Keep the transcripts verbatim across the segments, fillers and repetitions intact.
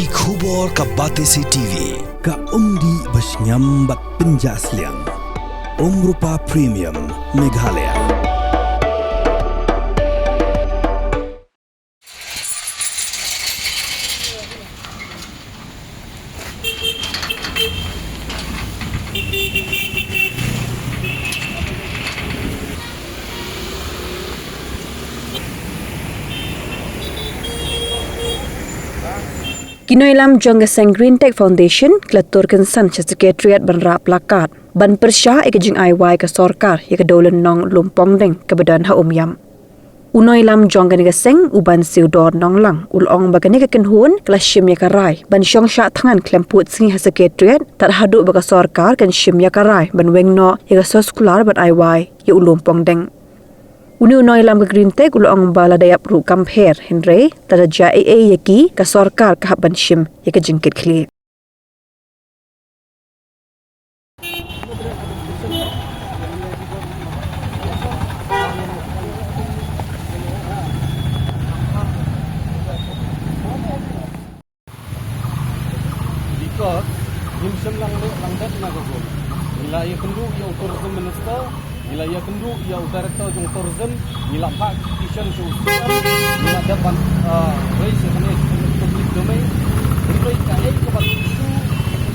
Ki khubor ka Batesi T V, ka umdih ba shngiam bad pynjah sliang. Umrupa Premium, Meghalaya. Ki nongïalam jong ka seng Green Tech Foundation ki la tur kynsan sha Secretariat ban rah placard ban pyrshah ïa ka jingai wai ka sorkar ïa ka dewlynnong Lum Pongdeng kaba don ha Umiam. U nongïalam jong kane ka seng, u Ban Siewdor Nonglang, u la ong ba kane ka kynhun ka la shim ïa ka rai ban shong shah thngan khlem pud sngi ha Secretariat tad haduh ba ka sorkar kan shim ïa ka rai ban weng noh ïa ka soskular ban ai wai ïa u Lum Pongdeng. Une u nongïalam ka Green Tech u la ong ba lada ïap ruh kam pher, hynrei lada jia ei ei ïa ki, ka sorkar ka hap ban shim ïa ka jingkitkhlieh. Because ngim shym lang leh lang dep na ka Zomi. Ngi la ïakynduh ïa u Tourism Minister, ngi la ïakynduh ïa u Director jong Tourism, ngi la phah petition sha u Speaker, ngi la dep ban, ah, raise ïa kane sha public domain. Hynrei kaei kaba issue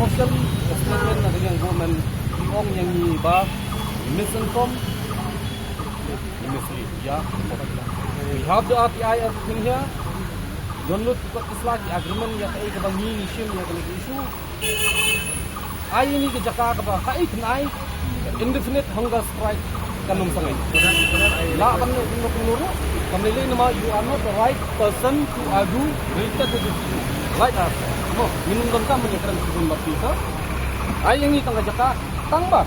officially ka statement na ka liang government ki ong ïa ngi ba misinform, mislead. Yeah. We have the R T I, everything here. Don lut ki kot ki sla, ki agreement ïa kaei kaba ngi ngi shim ïa kane ka issue. Ai ïa ngi ka jaka kaba ha i khnai, indefinite hunger strike kan ym sangeh. Lah ban leh kumno kumno ruh, kam lei lei namar you are not the right person to argue related to this issue. Like us. Mo, ngin ym donkam ban ïakren sha ki bun bad pisa. Ai ïa ngi tang ka jaka, tang ba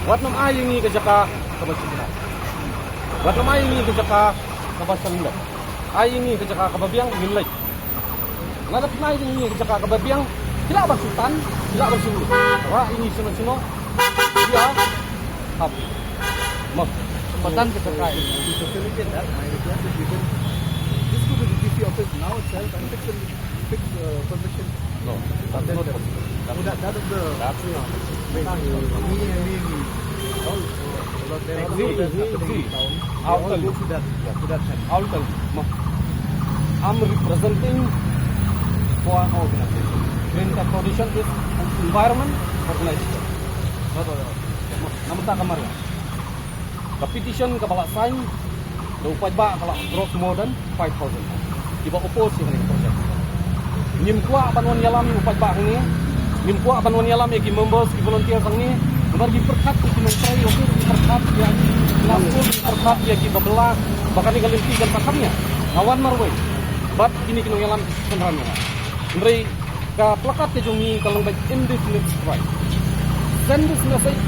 wat nym ai ïa ngi ka jaka kaba shisha. Wat nym ai ïa ngi ka jaka kaba shalyndet. Ai ïa ngi ka jaka kaba biang, ngin leit. Lada pynai ïa ngi ka jaka kaba biang, ki lah ban shu tan, ki lah ban shu rah ïa ngi shano shano. Ki ah, hap. Mo. Pyntan ka jaka. To facilitate that, my request is you can, this could be the D C office now itself and fix it, fix, uh, permission. No, that's not possible. That's, oh, that, that is the, that's, yeah, not possible. Wait, uh, me, me, me. All, uh, there are, see, hotels happening in town. They all go to that, yeah, to that center. I'll tell you. No. I'm representing for an organization. Green Tech Foundation is an environment organization. Not a, no, namar ta ka mar ïa. Ka petition kaba la sign da u paidbah ka la cross more than five thousand kiba oppose ïa kane ka project. Ngim kwah ban wan ïalam ïa u paidbah hangne. Ngim kwah ban wan ïalam ïa ki members, ki volunteers hangne. Namar ngi pyrkhat ïa ki nongtrei, ngi pyrkhat ïa ki nongtrei, ngi pyrkhat ïa kiba bylla ba kane ka lynti kan sa kham ïa. Nga wan marwei bad kine ki nongïalam ki kynran ïa nga. Hynrei ka placard ka jong ngi ka long ba indefinite strike. Send this message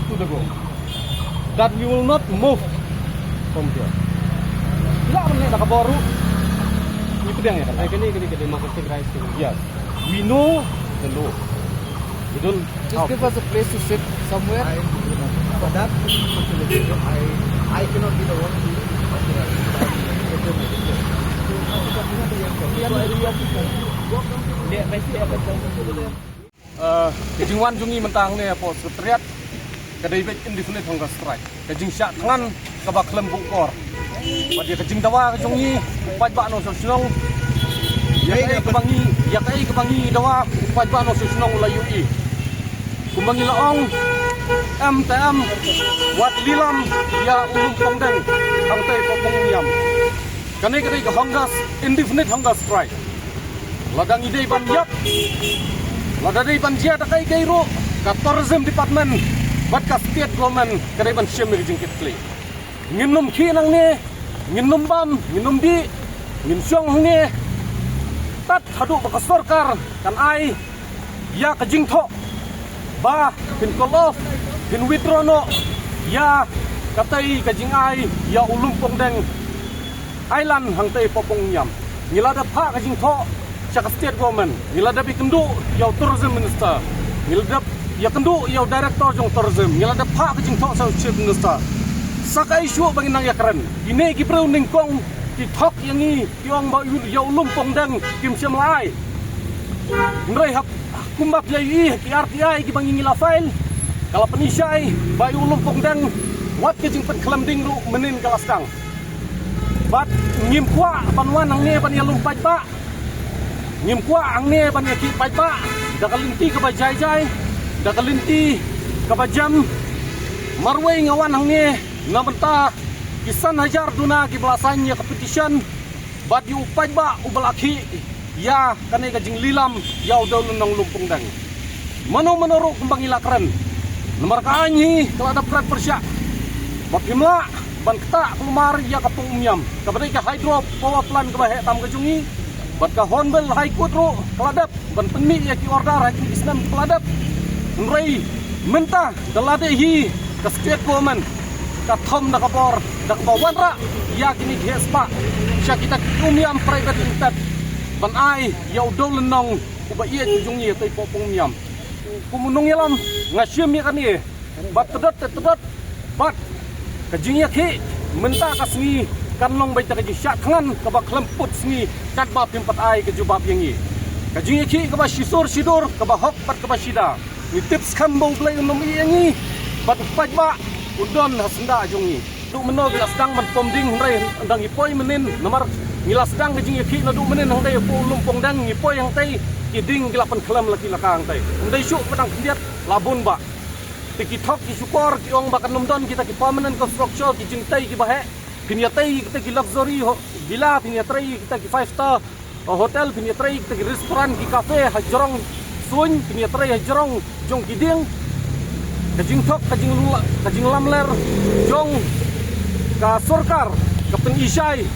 to the government that we will not move from here. Ki lah ban leh da ka bor ruh, ngi pdiang ïa kata. Eh, kane, kane ka democratic rights to. Yes. We know the law. We don't. Just give us a place to sit somewhere. I, for that, I, I cannot be the one to. Uh, ka jingwan jong ngi mynta hangne hapoh Secretariat ka dei beit indefinite hunger strike. Ka jingshah thngan kaba khlem buh kor. Bad ïa ka jingdawa ka jong ngi, u paidbah nongshong shnong, ïa kaei kaba ngi, ïa kaei kaba ngi dawa, u paidbah nongshong shnong u la ïohi. Kumba ngi la ong, em te em, wat lilam ïa u Lum Pongdeng hangtei hapoh Pongniam. Kane ka dei ka hunger, indefinite hunger strike. Lada ngi dei ban ïap, lada dei ban jia da kaei kaei ruh, ka Tourism Department bad ka State Government ka dei ban shim ïa ka jingkitkhlieh. Ngin ym khie nangne, ngin ym bam, ngin ym dih, ngin shong hangne tad haduh ba ka sorkar kan ai ïa ka jingthoh ba phin call off, phin withdraw noh ïa katei ka jingai ïa u Lum Pongdeng Island hangtei hapoh Pongniam. Ngi la dep phah ka jingthoh sha ka State Government, ngi la dep ïakynduh ïa u Tourism Minister, ngi la dep ïakynduh ïa u Director jong Tourism, ngi la dep phah ka jingthoh sha u Chief Minister. Sa kaei shuh ba ngin nang ïakren? Kine ki briew nyngkong ki thok Ïa ngi ki ong ba ïa u Lum Pongdeng kim shym la ai. Hynrei hap kumba phi la ïohi ha ki R T I kiba ngi la file, ka la pynshai ba ïa u Lum Pongdeng wat ka jingpynkhlem ding ruh mynnin ka la sdang. Bad ngim kwah ban wan hangne ban ïalum paidbah. Ngim kwah hangne ban ïakhih paidbah da ka lynti kaba jai jai, da ka lynti kaba jem. Marwei nga wan hangne na bynta ki san hajar duna kiba la sign ïa ka petition bad ïa u paidbah uba la khih ïa kane ka jinglilam ïa u dewlynnong Lum Pongdeng. Mano mano ruh kumba ngi la kren, namar ka aiñ hi ka la dep kren pyrshah ba phim lah ban ktah kulmar ïa ka pung Umïam kaba dei ka hydro power plant kaba heh tam ka jong ngi. Bad ka Hornbill High Court ruh ka la dep ban pynmih ïa ki order ha kine ki snem kiba la dep. Hynrei mynta da lade hi ka state government ka thom da ka bor da kaba wanrah ïa kine ki heh spah sha kita ki Umïam Private Limited ban ai ïa u dewlynnong uba ïeit u jong ngi ïa tei poh pung Umïam. Kum u nongïalam nga shim ïa kane bad tdot te tdot bad ka jingïakhih mynta ka sngi kan long beit ka jingshah thngan kaba khlem put sngi katba phim pat ai ka jubab ïa ngi. Ka jingïakhih kaba shisur shidur kaba hok bad kaba shida. Ngi tip skhem ba U Blei un ym ïeh ïa ngi bad u paidbah un don ha syndah jong ngi. Duh mynno ki la sdang ban pom ding hynrei dang ngi poi mynnin namar ngi la sdang ka jingïakhih naduh mynnin hangtei hapoh Lum Pongdeng ngi poi hangtei ki ding ki la pynkhlem la ki la ka hangtei. Hangtei shuh ba dang khyndiat la bun bah. Te ki thok ki shukor ki ong ba kan ym don kita ki permanent construction ki jingtei kiba heh. Phin ïatei kita ki luxury ho-, villa, phin ïatrei kita ki five star hotel, phin ïatrei kita ki restaurant ki cafe ha jrong suiñ, phin ïatrei ha jrong jong ki dieng. Ka jingthok ka jingla-, ka jinglamler jong ka sorkar ka pynishai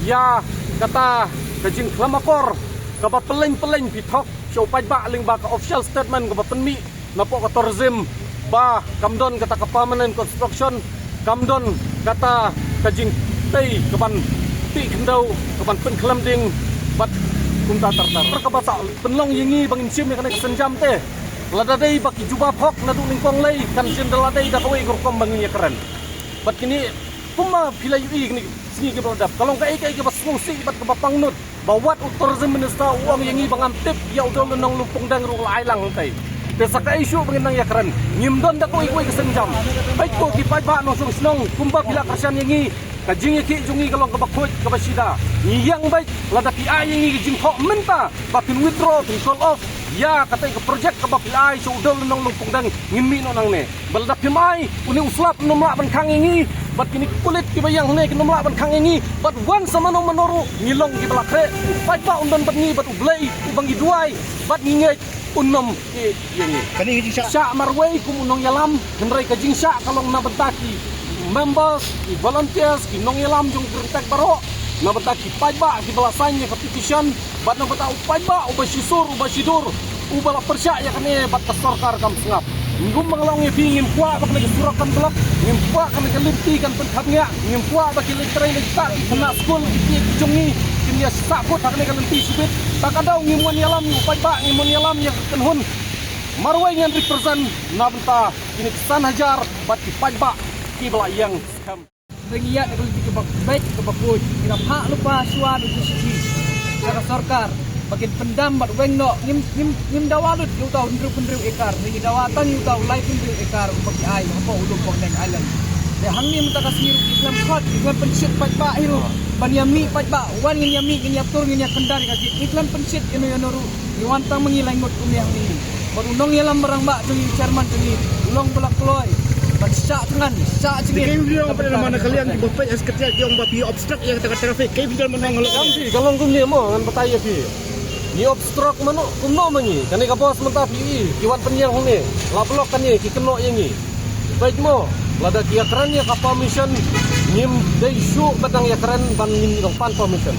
ïa kata ka jingkhlem akor kaba pyllein pyllein phi thok sha u paidbah lyngba ka official statement kaba pynmih napoh ka tourism ba kam don kata ka permanent construction, kam don kata ka jingtei kaban tih khyndew, kaban pynkhlem ding bad kumta ter ter. Kaba sa pynlong ïa ngi ba ngin shim ïa kane ka sienjam te, lada dei ba ki jubab hok naduh nyngkong lei kan shen da la dei da kawei ka rukom ba ngin ïakren. Bad kine kumba phi la ïohi kine ki sngi kiba la dep ka long kaei kaei kaba sngewsih bad kaba pangnud. Ba wat u tourism minister u ong ïa ngi ba ngam tip ïa u dewlynnong Lum Pongdeng ruh la ai lang hangtei. Te sa kaei shuh ba ngin nang ïakren, ngim don da kawei kawei ka sienjam. Beit ko ki paidbah nongshong shnong kumba phi la kyrshan ïa ngi, ka jingïakhih jong ngi ka long kaba khuid kaba shida. Ngi ïeng beit lada phi ai ïa ngi ka jingthoh mynta ba phin withdraw, phin call off ïa katei ka project kaba phi la ai sha u dewlynnong Lum Pongdeng, ngin mih noh nangne. Ba lada phim ai, une u slap un ym lah ban khang ïa ngi, bad kine ki pulit kiba ïeng hangne kin ym lah ban khang ïa ngi, bad wan sa mano mano ruh ngi long kiba la khreh, u paidbah un don bad ngi bad U Blei uba ngi duwai bad ngi ngeit un ym ïeh ïa ngi. Kane ka jingshah. Shah marwei kum u nongïalam, hynrei ka jingshah ka long na bynta ki members, ki volunteers, ki nongïalam jong ki ryngkat baroh, na bynta ki paidbah kiba la sign ïa ka petition, bad na bynta u paidbah uba shisur uba shidur uba la pyrshah ïa kane bad ka sorkar kam sngap. Ngim, ba nga la ong ïa phi, ngim kwah ba kane ka surok kan block, ngim kwah kane ka lynti kan pynkhapngiah, ngim kwah ba ki leit trei leit tah ki khynnah skul ki kti ki jong ngi kin ïa sahkut ha kane ka lynti shibit. Ta ka daw ngim wan ïalam ïa u paidbah, ngim wan ïalam ïa ka kynhun. Marwei ngan represent na bynta kine ki san hajar bad ki paidbah kiba la ïeng skhem. Ngi ïa da ka lynti kaba beit kaba khuid, ngi la phah lypa shuwa da u J C B sha ka sorkar ba kin pyndam bad weng noh. Ngim, ngim, ngim dawa lut ïa uta u hynriew phew hynriew ekar, ngi dawa tang ïa uta u laiphew hynriew ekar uba ki ai hapoh u Lum Pongdeng Island. Te hangne mynta ka sngi ruh ki khlem khot, ki khlem pynshit paidbah hi ruh ban ïa mih paidbah, wan ngin ïa mih, ngin ïa tur, ngin ïa kyndar ïa ka jingkhlem pynshit ïa no ïa no ruh. Ngi wan tang ma ngi lain ngut kumne hangne. Bad u nongïalam rangbah jong ngi, chairman jong ngi, u long ba la kloi ban shah thngan, shah jingim. Kaei phi ong ba na ka liang kiba peit ha secretariat ki ong ba phi obstruct ïa kata ka traffic, kaei phi ong ba na ka liang? Ka long kumne mo, ngan batai ïa phi. Ngi obstruct mano, kumno ma ngi? Kane ka bos mynta phi i, ki wan pynïeng hangne, la block kane, ki kynnoh ïa ngi. Peit mo, lada ki ïakren ïa ka permission, ngim dei shuh ba dang ïakren ban ngin ïa pan permission.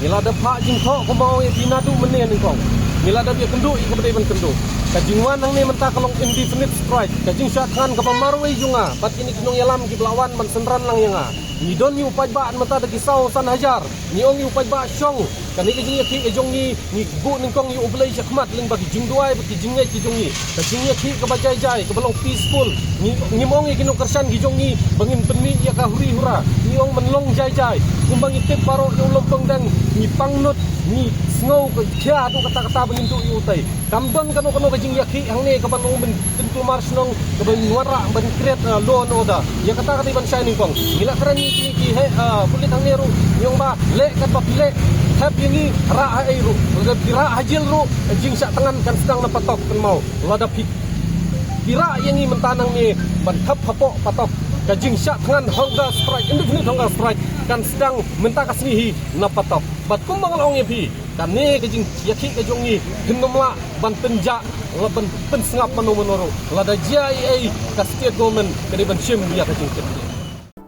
Ngi la dep phah jingthoh kumba ong ïa phi naduh mynne nyngkong. Ngi la dep ïakynduh ïa kaba dei ban kynduh. Ka jingwan hangne mynta ka long indefinite strike. Ka jingshah thngan kaba marwei jong nga bad kine ki nongïalam kiba la wan ban synran lang ïa nga. Ngi don ïa u paidbah mynta da ki saw san hajar. Ngi ong ïa u paidbah shong. Kane ka jingïakhih ka jong ngi, ngi buh nyngkong ïa U Blei shakhmat lyngba ki jingduwai bad ki jingngeit ki jong ngi. Ka jingïakhih kaba jai jai, kaba long peaceful. Ngi, ngim ong ïa ki nongkyrshan ki jong ngi ba ngin pynmih ïa ka huri hura. Ngi ong ban long jai jai. Kumba ngi tip baroh ïa u Lompongdeng, ngi pang nud, ngi sngew ka khia haduh katta katta ba ngin duh ïa utai. Kam don kano kano ka jingïakhih hangne kaba long ban kyntu mar shnong, kaba ngin wanrah ban create, uh, law and order. Ïa kata ka dei ban shai nyngkong. Ngi la kren ïa ki, ki heh, uh, pulit hangne ruh, ngi ong ba leh katba phi leh, thep ïa ngi, rah ha ei ruh. Lada phi rah ha jel ruh, ka jingshah thngan kan sdang na patok, kynmaw. Lada phi, phi rah ïa ngi mynta nangne ban thep hapoh patok, ka jingshah thngan hunger strike, indefinite hunger strike, kan sdang mynta ka sngi hi na patok. Bad kumba nga la ong ïa phi, kane ka jingïakhih ka jong ngi, phin ym lah ban pynjah, lah ban pynsngap mano mano ruh. Lada jia ei ei, ka state government ka dei ban shim ïa ka jingkit.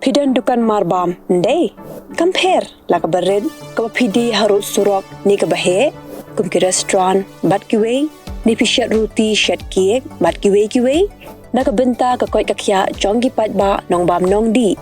Phi don dukan marbam, ym dei? Kam pher, la kaba rit, kaba phi die harud surok, ne kaba heh, kum ki restaurant bad kiwei, ne phi shet ruti, shet cake bad kiwei kiwei. Na ka bynta ka koit ka khiah jong ki paidbah nongbam nongdih,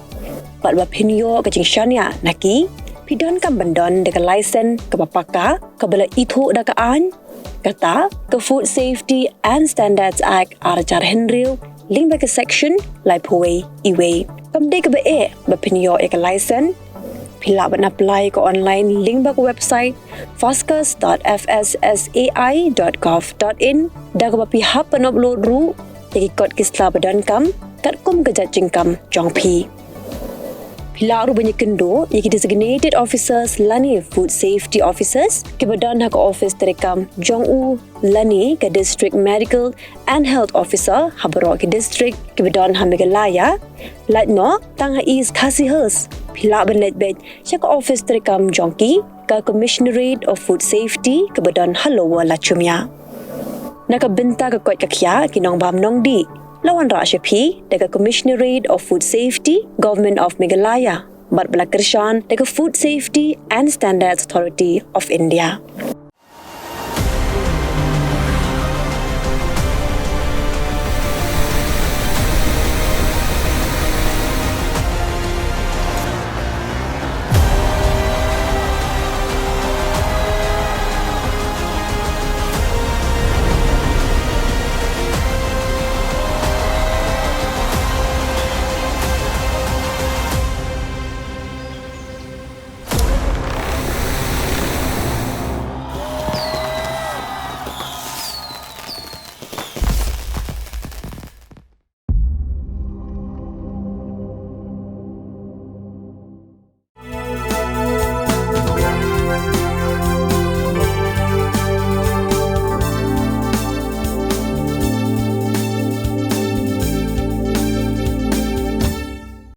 bad ba phin ïoh ka jingshaniah na ki, phi donkam ban don da ka license kaba paka, kaba la ithuh da ka aiñ, kata ka Food Safety and Standards Act ar hajar hynriew, lyngba ka section laiphew wei, iwei. Kam dei kaba eh ba phin ïoh ïa ka license. Phi lah ban apply ka online lyngba ka website foscas dot F S S A I dot gov dot in, da kaba phi hap ban upload ruh ïa ki kot ki sla ba donkam katkum ka jait jingkam jong phi. Phi lah ruh ban ïakynduh ïa ki designated officers lane food safety officers kiba don ha ka office treikam jong u lane ka district medical and health officer ha baroh ki district kiba don ha Meghalaya. Lait noh tang ha East Khasi Hills, phi lah ban leit beit sha ka office treikam jong ki, ka Commissionerate of Food Safety kaba don ha Lower Lachumia. Na ka bynta ka koit ka khiah ki nongbam nongdih, la wanrah sha phi da ka Commissionerate of Food Safety, Government of Meghalaya, bad ba la kyrshan da ka Food Safety and Standards Authority of India.